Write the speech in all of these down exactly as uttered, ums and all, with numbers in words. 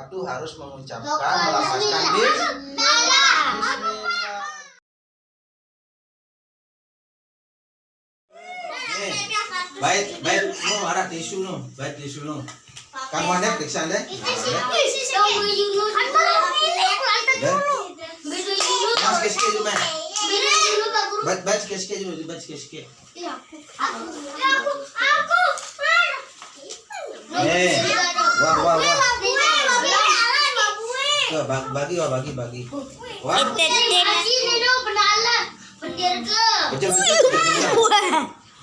Satu harus mengucapkan, melafazkan bis-, bismillah. Nih, bait, bait, nu, araq tisu nu, bait tisu nu. Kan mana periksa deh. Deh. Mas, sikit-sikit dulu, Mas. Bait, bait, sikit-sikit dulu, bait, sikit-sikit. Nih. Wah, wah, wah. Tuh, bag-, bagi, wah, bagi, bagi. Wah. Betul, betul, betul.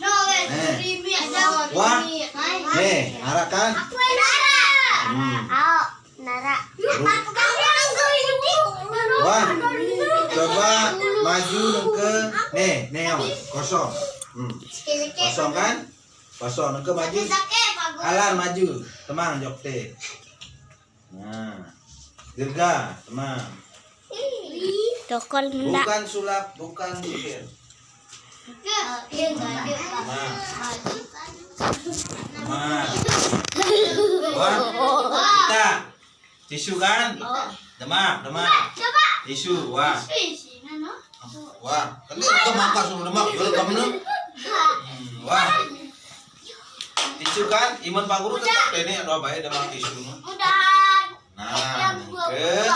Nih. Wah. Nih, araq kan? Hmm. Wah, coba maju nengke. Nih, nih, yo, kosong. Hmm. Kosong kan? Kosong, nengke maju. Alan maju. Temang, jok te. Nah. Dirga, temang. Tokol mendak. Bukan sulap, bukan sihir. Temang. Temang. Wah, kita. Tisu kan? Demak, demak. Tisu, wah. Wah, kan dia udah makan semua demak, jual kamu nih. Hmm, wah. Tisu kan? Iman Pak Guru tetap deh nih, doa baik demak tisu. Nah, ke.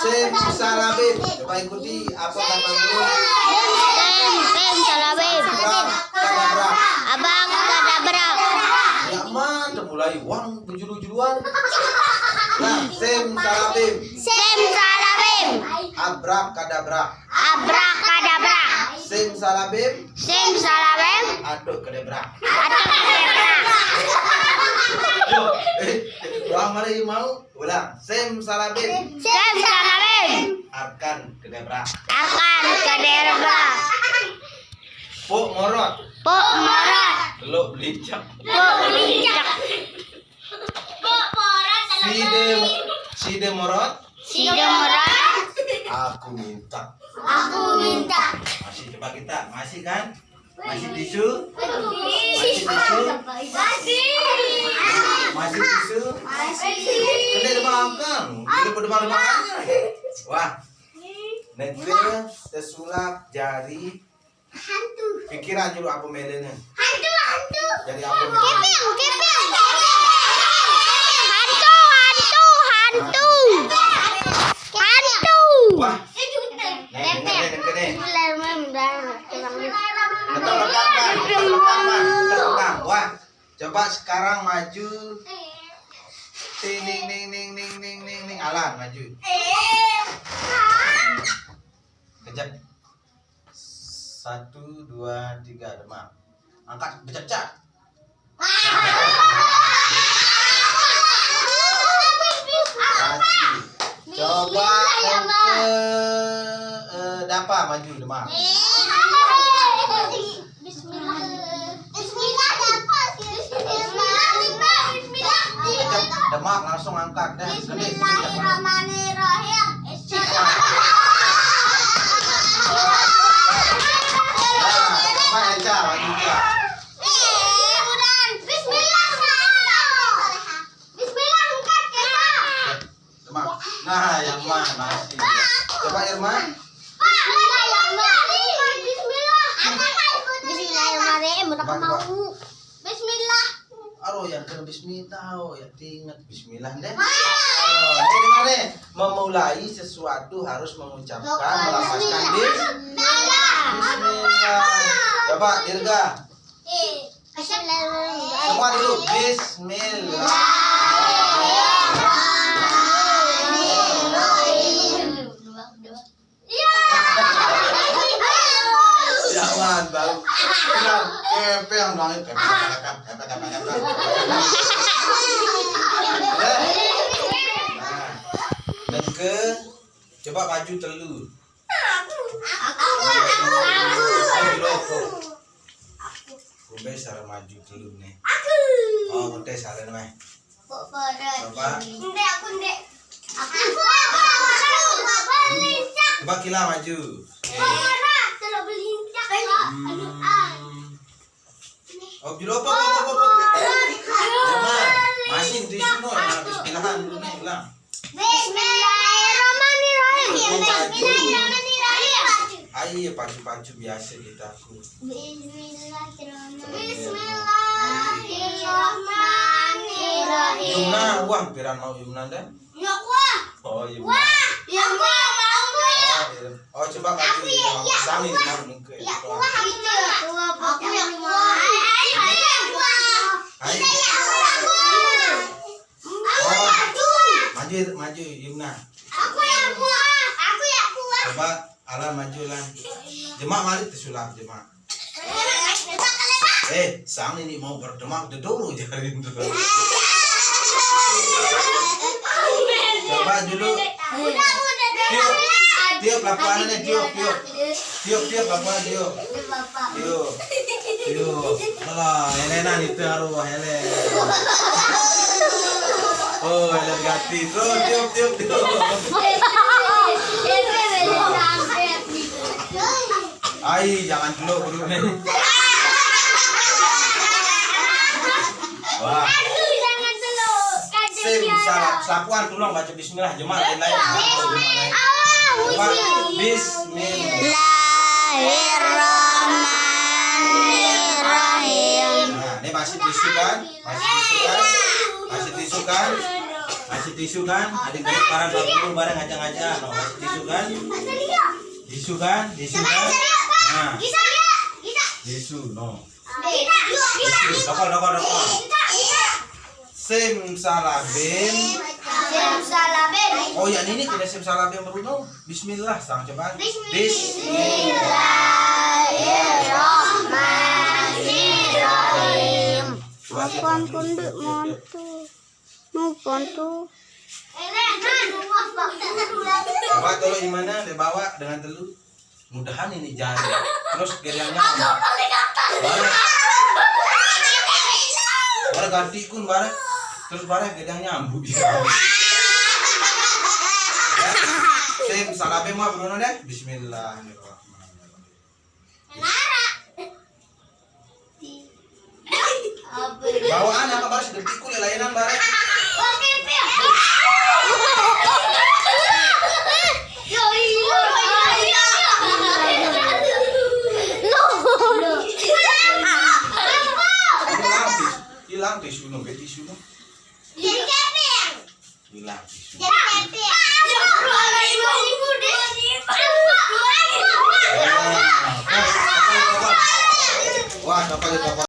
Sim salabim. Coba ikuti apa kata guru. Sim, sim salabim. Abrak, kadabrak. Abrak, kadabrak. Ya, mana mulai wang bejulu-juluan. Nah, sim salabim. Sim salabim. Abrak kadabrak. Abrak kadabrak. Sim salabim. Sim salabim. Atuk kadabrak. Atuk kadabrak. Yo, eh, doang mana yang mau? Ulang. Sim salabim. Sim salabim. Arkan kedebrak. Arkan kedebrak. Pok morot. Pok morot. Teluk belincak. Teluk belincak. Side, side morot. Side morot. Aku minta. Aku minta. Masih, coba kita. Masih kan? Masih tisu? Masih tisu? Masih tisu? Kena demam kan? Kena demam-demam kan? Wah. Neke tesulap jari. Hantu. Pikiran julu apa melene? Hantu, hantu. Jari apa melene? Kepeng, kepeng, kepeng. Hantu, hantu, hantu. Hantu. Wah. Nih, denger deh, denger deh. Bismillahirrahmanirrahim. Bismillahirrahmanirrahim. Tetap rekam, Bang. Tetap rekam, Bang. Tetap rekam. Wah, coba sekarang maju. Ting, ting, ting, ting, ting, ting, ting, ting. Alan, maju. Kejap. Satu, dua, tiga, demam. Angkat, becak-becak. Maju. Coba ke, eh, dapa maju, demam. Bismillah. Bismillah, dapa sih? Bismillah, bismillah, bismillah. Kejap, demak langsung angkat deh. Bismillahirrahmanirrahim. Nah, coba Eca, maju, Ca. Eh, udah. Bismillah, bismillah. Bismillah, angkat, Eca. Demak. Nah, yang mana masih? Coba, Irma. Bismillah. Bismillahirrahmanirrahim. Udah mau. Bismillah. Aduh, yang kena bismillah, oh, ya ingat bismillah deh. Aduh, ini dengar nih. Memulai sesuatu harus mengucapkan, melafazkan bis-, bismillah. Coba, Dirga. Semua dulu. Bismillah. Jangan, Bang. Kepeng doang, kepeng, kepeng, kepeng. Nah, neke, coba maju telu. Aku, aku, aku, aku. Ayo, dulu, aku. Aku. Kumbe sare maju telu nih. Aku. Oh, ngetes sare nih. Kok pada. Coba. Ndek, aku ndek. Aku, aku, aku, aku, aku, lincah. Coba Kila maju. Oke. Ora, kalau belincah, Kak. Hmm. Aduh, ah. Oh, jero apa, apa, apa, apa? Coba. Bismillahirrahmanirrahim. Bismillahirrahmanirrahim. Ayo, pacu-pacu biasa kita aku. Bismillahirrahmanirrahim. Bismillahirrahmanirrahim. Yumna, wah, piran mau Yumna dan? Ya, wah. Oh, Yumna. Wah, ya, wah, mau. Oh, iya. Oh, coba pacu ya, Yumna. Sami, Yumna, mungkin. Ya, wah, aku ya, wah. Ayo, ayo, ayo, wah. Ayo. Aku ya, wah. Oh, maju, maju, Yumna. Aku yang kuat. Aku yang kuat. Coba, Alan maju, Lan. Jemak mari tersulap, Jemak. Eh, sang ini mau berdemak dedoro jarin tuh. Coba dulu. Udah, udah, udah. Tiup, tiup lapuannya, tiup, tiup. Tiup, tiup lapuannya, tiup. Tiup. Tiup. Alah, Helena itu aruh, Helen. Oh, Helen ganti. Terus tiup, tiup, tiup. Ai, jangan dulu, bro, nih. Wah. Sim, salah. Selapuan, tolong baca bismillah. Jemaah lain-lain. Jemaah lain. Coba. Bismillah. Bismillahirrahmanirrahim. Nah, ini masih tisu kan? Masih tisu kan? Masih tisu kan? Masih tisu kan? Ada yang paran, bareng ngajak-ngajak. No, masih tisu kan? Tisu kan? Tisu kan? Nah. Tisu, no. Tisu, dokol, dokol, dokol. Sim salabim. Sim salabim. Oh ya, ini tidak sim salabim, Bruno. Bismillah, sang coba. Bismillahirrahmanirrahim. Coba, coba. Apaan pun, Dek, mantu. Mau bantu. Coba tolong gimana? Dia bawa dengan telu. Mudahan ini jadi. Terus gedangnya. Bareh. Bareh ganti kun, bareh. Terus bareh gedangnya ambu. Ya. Sim salabim mah, Bruno, deh. Bismillahirrahmanirrahim. Bawaan apa, bareh? Detik ku lelainan, bareh. Hilang tisu, no, tisu, no. Hilang tisu. Wah, dapat, dapat.